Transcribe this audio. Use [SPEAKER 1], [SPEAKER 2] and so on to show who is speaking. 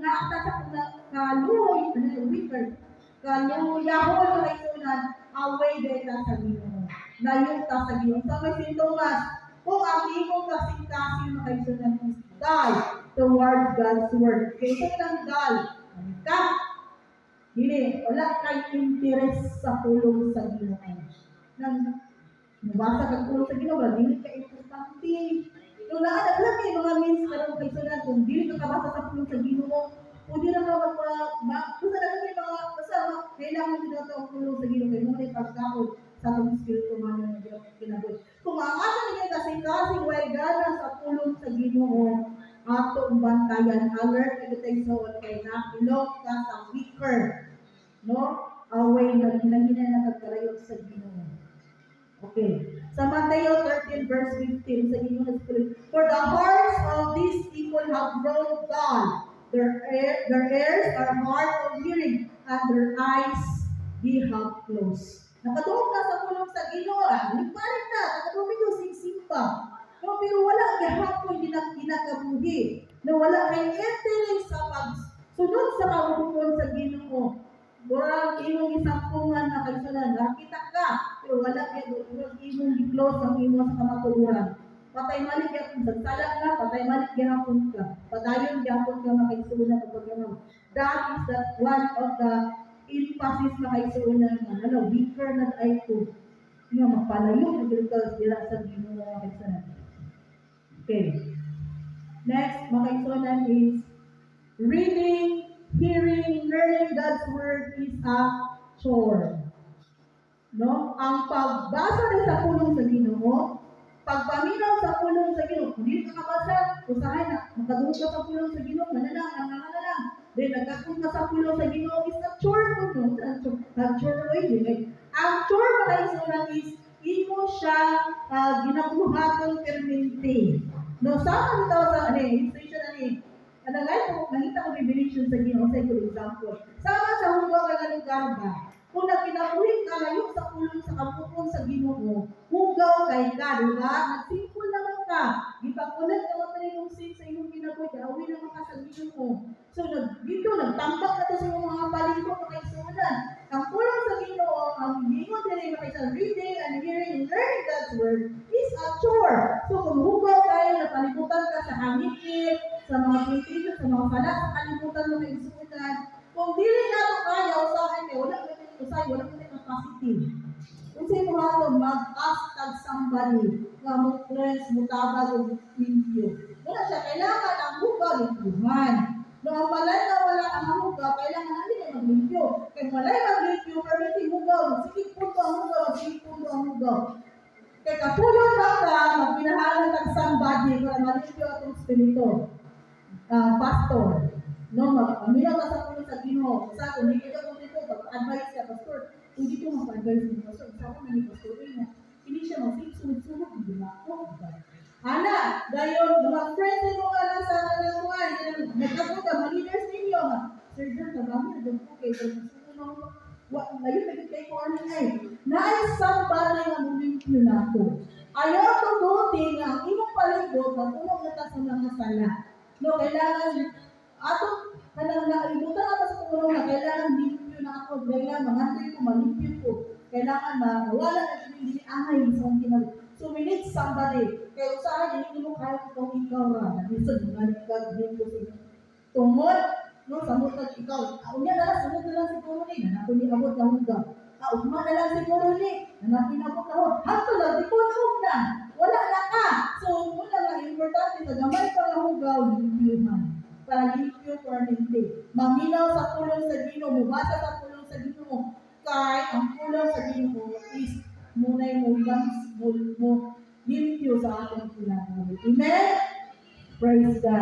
[SPEAKER 1] naa ta sa kaluoy, ano, weaker, kaluyahon, mga kaigsuonan, away diay ta sa Ginoo. Layo ta sa Ginoo. Sa may sintomas, kung ang imong kasing-kasing, mga kaigsuonan, is dull towards God's word. Kaya ito nang dull. Ka, dili, wala kay interest sa pulong sa Ginoo. Nang mubasa kag pulong sa Ginoo, wala, dili ka importante. Nung naa daghan kay mga means karon, kay kung dili ka kabasa sa pulong sa Ginoo, pwede ra ka mag ma, basta daghan kay mga basta kailangan din nato ang pulong sa Ginoo kay mao ni pagkaon sa atong espiritu man nga kinabuhi. Kung ang ato ninyo kasing-kasing way gana sa pulong sa Ginoo, atong bantayan, alert na kita sa kay nakilok ka sa weaker, no? Away na hinahina na kagkalayo sa Ginoo. Okay. Sa Mateo 13 verse 15, sa Ginoo na Spirit, "For the hearts of these people have grown dull. Their ears are hard of hearing, and their eyes they have closed." Nakadungog na sa pulong sa Ginoo, ah, balik na, nakadungog ko sing simba. No, pero wala gihapon ginakabuhi. No, wala kay interest sa pagsunod sa kabubut-on sa Ginoo. Murag imong isampungan na kaigsuonan, nakita ka, pero wala kay murag imong gi-close ang imong sa kamatuoran. Patay malik gyapon sa sala ka, patay malik gyapon ka. Padayon gyapon ka, mga kaigsuonan, kapag ganun. That is that one of the emphasis, mga kaigsuonan, nga ano, weaker na ay ko. Nga mapalayo na gyud ka dira sa Ginoo, mga kaigsuonan. Okay. Next, mga kaigsuonan, is reading, hearing, learning God's word is a chore. No? Ang pagbasa din sa pulong sa Ginoo, pagpaminaw sa pulong sa Ginoo, kung dili ka kabasa, usahay na makadungog ka sa pulong sa Ginoo, ano lang, ang ano lang. Then nagkakon ka sa pulong sa Ginoo is a chore ko, no? Ang chore oy, dili. Ang chore, mga kaigsuonan, is imo siya ginabuhaton permente. No, sama bitaw sa ano eh, illustration ani. Ano nga po, nakita ko revelation sa Ginoo sa good example. Sama sa hugaw ka nga lugar ba? Kung nagkinabuhi ka layo sa pulong sa kabubut-on sa Ginoo, hugaw kay ka, di ba? Nagsimple naman ka. Gipakulat ka mo tayo sin sa imong kinabuhi, kaya away naman ka sa Ginoo. So nag dito nagtambak ka to sa imong mga palibot, mga kaigsuonan. Ang pulong sa Ginoo, ang gingon diri, mga kaigsuonan, reading and hearing, learning God's word is a chore. So kung hugaw kayo, napalibutan ka sa hangikit, sa mga temptation, sa mga sala sa kalibutan, mga kaigsuonan, kung dili nato kaya usahay kay wala man usahay, wala man capacity. Unsay mo ato, mag-ask tag somebody nga mo cleanse, mo tabag og limpyo. Wala siya kailangan ang hugaw limpyuhan. No, ang balay na wala ang hugaw, kailangan namin ay maglimpyo. Kay walay maglimpyo, permanente hugaw, magsigig punto ang hugaw, magsigig punto ang hugaw. Kay kapuyon ba ka, magpinahalan tag somebody para malimpyo atong espiritu. Pastor, no, mag-aminaw ka sa pulong sa Ginoo. Sa kung hindi ka kung dito, pag-advise ka, "Pastor," kung dito mag-advise ni pastor, sa ako na ni pastor, ay na, hindi siya mag-sunod-sunod, hindi ba ako? Ana, dayon, mga friends mo nga nasa kanang, nagkapot ka, mga leaders ninyo, nga, "Sir John, tabang na, doon po, kay wa, layo na kay ko ani ay." Naay somebody nga mulimpyo nato. Ayaw tuguti nga ang imong palibot matulog na ta sa mga sala. No, kailangan ato kanang naibutan ato sa tulong na kailangan limpyo na ako, kailangan mangandoy ko, malimpyo ko. Kailangan mawala na kini angay sa akong kinabuhi. So we need somebody. Kaya usahay dili nimo kaya kung ikaw ra. Naglisod mo gani ka dito sa tungod, no, samot na ikaw. Ah, unya na lang, sunod na lang siguro ni na ni abot na hugaw. Ah, ugma na lang siguro ni na inabot na hugaw. Hanto lang di ko na. Wala na ka. So muna nga importante sa gamay pa nga hugaw, limpyuhan. Para limpyo permanente. Maminaw sa pulong sa Ginoo, mubasa sa pulong sa Ginoo. Kay ang pulong sa Ginoo is munay mo lang mo limpyo sa atong kinabuhi. Amen? Praise God.